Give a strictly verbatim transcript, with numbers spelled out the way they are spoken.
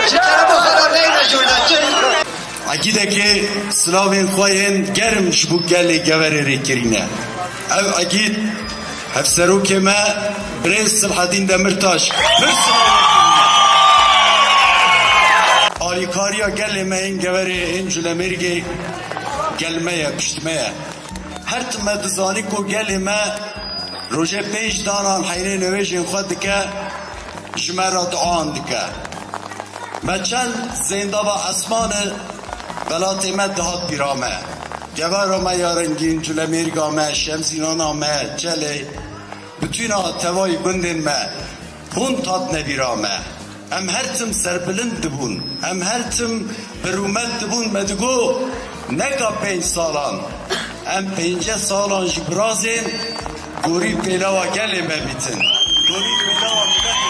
Çi qeremoxa re neyne jûrda, çi? Egîdekê silavên xwe yên germ ji bo gelê Geverê rê kirîne. Ev egîd hevserokê me birêz Silhedîn Demirtaş pir silavên kirîne. Alîkariya gelê me ên Geverê, ên Culemêrgê gel me ye, pişt me ye. Her tim me dizanî ku gelê me rojê pênc danan heynê newêjên xwe dike, ji me re duan dike. Me çend zêndava esmanê welatê me dihat bîra me. Gevara me ya rengîn, Culemêrga me, Şemzînana me, Çelê, bitûna tevayî gundên me hûn hatine bîra me. Em her tim serbilind dibûn. Em her tim bi rûmet dibûn, me digot, neka pênc salan. Em pênceh salan jî birazên gorî pêlawa gelê me bîtin. Gorî pêlawa miletê